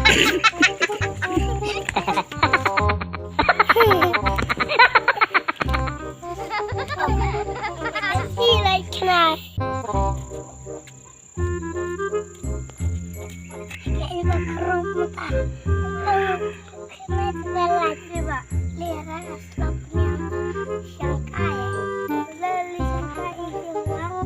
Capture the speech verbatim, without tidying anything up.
He like cry. Kaei ba ka rung mynta? Kane ka la riba lera slap niam shangkai. Leli shangkai iti wang.